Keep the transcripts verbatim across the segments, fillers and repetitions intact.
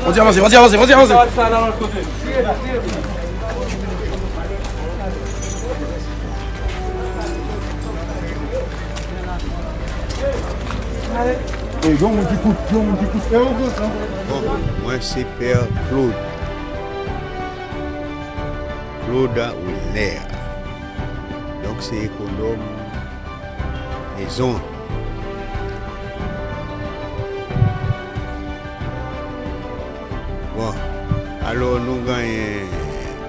Fò di avanse, fò di avanse, fò di avanse. E, yon moun ki kout, yon moun ki kout. E, yon moun ki kout. Bon, mwen se Pè Claude. Claude Wilner. Donk, se ekonòm mezon an. Bon, alò nou genyen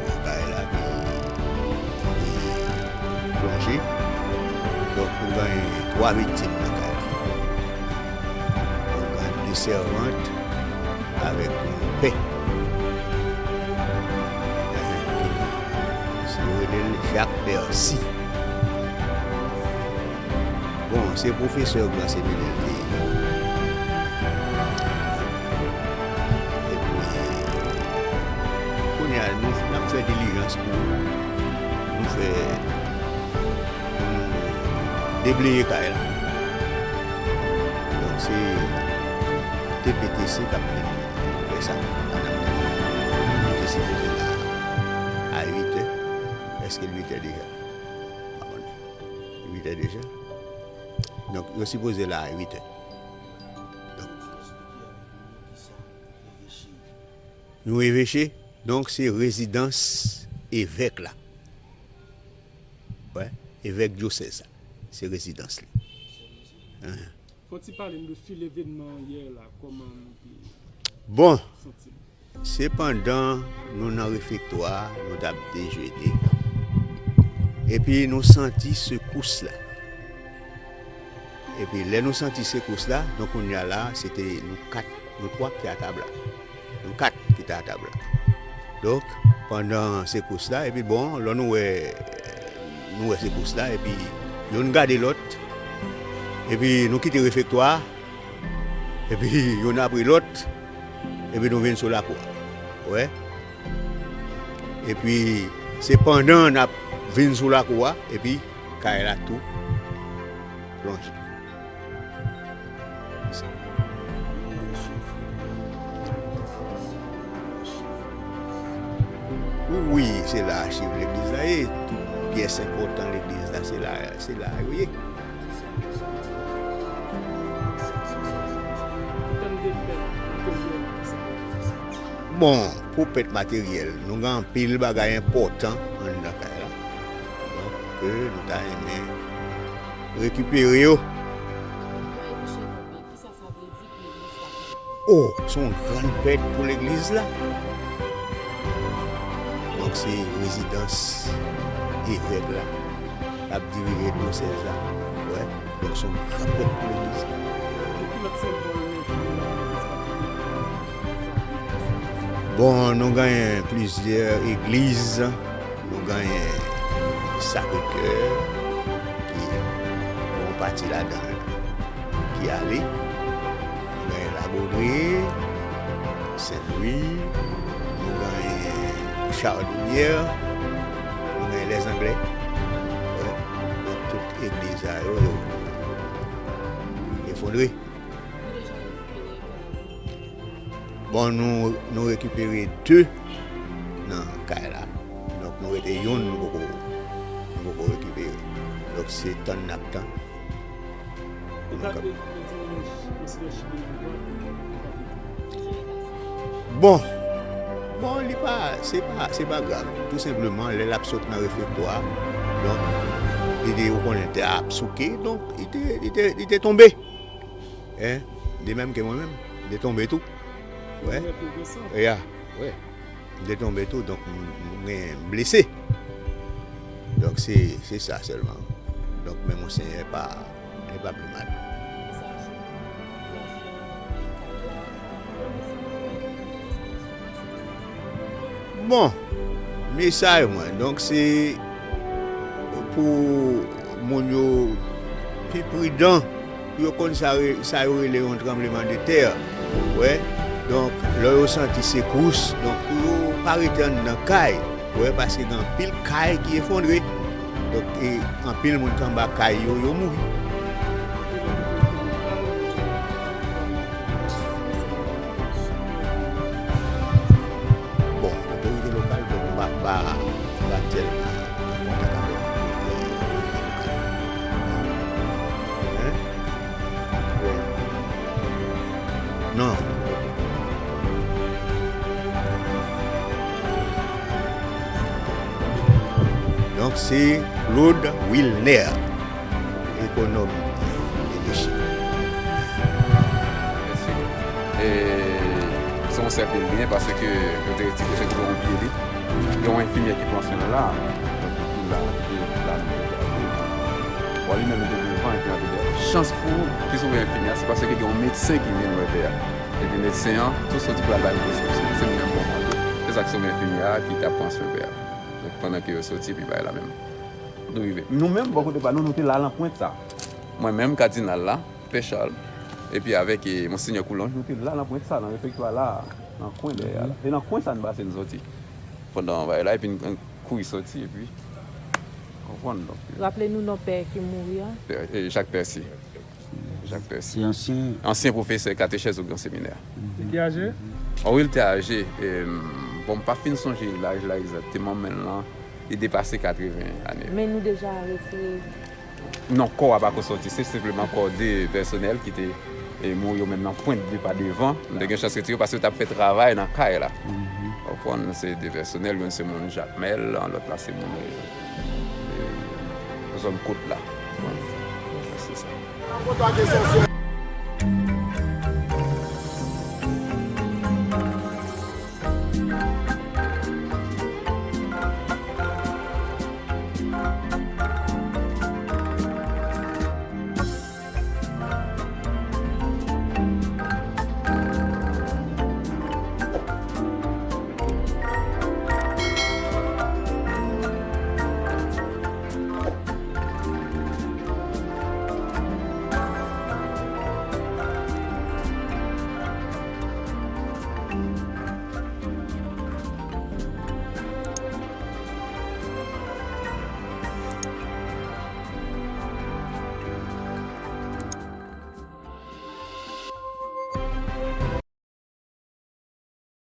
bagay la ki, ki plonje. Donk, nou genyen twa viktim nan kay la. Nou genyen de sèvant avèk yon pè. Enhen, ki, yo rele l Jak Pèsi. Bon, se pwofesè Gran Seminè l te ye. Epi, kounye a, nou, n ap fè dilijans pou nou fè, pou nou debleye kay la. Donk, se T P T C k ap fè sa. T P T C sipoze la a uit è. Èske l uit è deja? Pa konnen. Uit è deja. Donk, yo sipoze la a uit è. Donk, nou eveche. Donk, se rezidans evèk la. Wè, evèk dyosèz la. Se rezidans li. Enhen. Fò w ti pale n de fil evènman yè la, kòman nou te santi n? Bon, se pandan nou nan refektwa a, nou t ap dejene. Epi nou santi sekous la. Epi lè nou santi sekous la, donk kounye a la, se te nou kat, nou twa ki te a tab la. Nou kat ki te a tab la. Donk, pandan sekous la, epi bon, lè nou wè, nou wè sekous la, epi youn gade lòt, epi nou kite refektwa a, epi youn apre lòt, epi nou vin sou lakou a. Ou wè? Epi, se pandan n ap vin sou lakou a, epi kay la tou Blanch. Wi, wi, se la achiv legliz la ye. Tout pyès enpòtan legliz la, se la, se la yo ye. Bon, pou pèt materyèl, nou gen anpil bagay enpòtan anndan kay la. Donk, ke nou ta renmen rekipere yo. O, se yon grann pèt pou legliz la. Donk, se rezidans evèk la k ap dirije dyosèz la. Wè. Donk, se yon gran pèt pou legliz la. Bon, nou genyen plizyè egliz. Nou genyen Sacré-Cœur, ki gen yon pati ladan l ki ale. Nou genyen La Gaudrée, Saint-Louis, nou genyen Chardonnière, nou genyen Les Anglais. Wè. Donk, tout egliz sa yo, yo efondre. Bon, nou, nou rekipere de nan kay la. Donk, nou rete youn, nou poko, nou poko rekipere. Donk, se tann n ap tann. Bon. Bon, li pa, se pa, se pa grav. Tou senpleman, lè l ap sot nan reflektwa, donk, li te, ou konnen, tè a ap souke, donk, li te, li te, li te tonbe. Hein? De menm ke mwen menm, m te tonbe tou. Wè. Ya, wè. M te tonbe tou, donk m, m gen blese. Donk se, se sa sèlman. Donk men Monsenyè pa, li pa pi mal. Bon, mesaj mwen, donk se pou moun yo pi pridan, pou yo konn sa re-, sa yo rele yon tranblemanntè. Wè, donk, lè yo santi sekous, donk, pou yo pa rete anndan kay, wè, paske gen anpil kay ki efondre. Donk, e, anpil moun ki anba kay yo, yo mouri. Bon, otorite lokal, bon, m pa, m pa, m pa tèlman an kontak avèk otorite lokal. Hein? Wi. Non. Donk, se Claude Wilner, ekonòm de Chili. E se yon sèk de lyen paske yo te retire efektivman yon pye li. Gen yon enfimyè ki pran swen nan la. Donk, li la, li la, li la. Bon, li menm li te devan, enfimyè te dèyè. Chans pou ou ki sove enfimyè a, se paske gen yon medsen ki vin wè pè a. Epi medsen an tou soti pou al bay preskripsyon. Se li menm pran kòd yo. Se sa k sove enfimyè a ki t ap pran swen pè a. Donk, pandan ke yo soti, epi bagay la menm. Nou rive. Nou menm, bò kote pa nou, nou te la nan pwent sa. Mwen menm, kadinal la, Pè Charles, epi avèk, e, Monsenyè Coulonge, nou te la nan pwent sa, nan reflektwa la, nan kwen dèyè a la. Se nan kwen sa n pase n soti. Pandan bagay la, epi n, n kouri soti, epi, konprann, donk. Raple nou non pè ki mouri a. Pè, e, Jacques Percy. Jacques Percy. Se ansyen. Ansyen pwofesè katechèz o Gran Seminè. Li te aje? O wi, li te aje. E, bon, m pa fin sonje laj la egzakteman, men l lan, li depase katreven ane. Men nou deja retire. Non, kò a pako soti. Se senpleman kò de pèsonèl ki te, e, mouri yo menm nan pwent de pa devan. Nou te gen chans retire yo paske yo t ap fè travay nan kay la. Ou konprann, se de pèsonèl, youn se moun Jakmèl, lòt la se moun, e, e, zòn kot la. Se sa.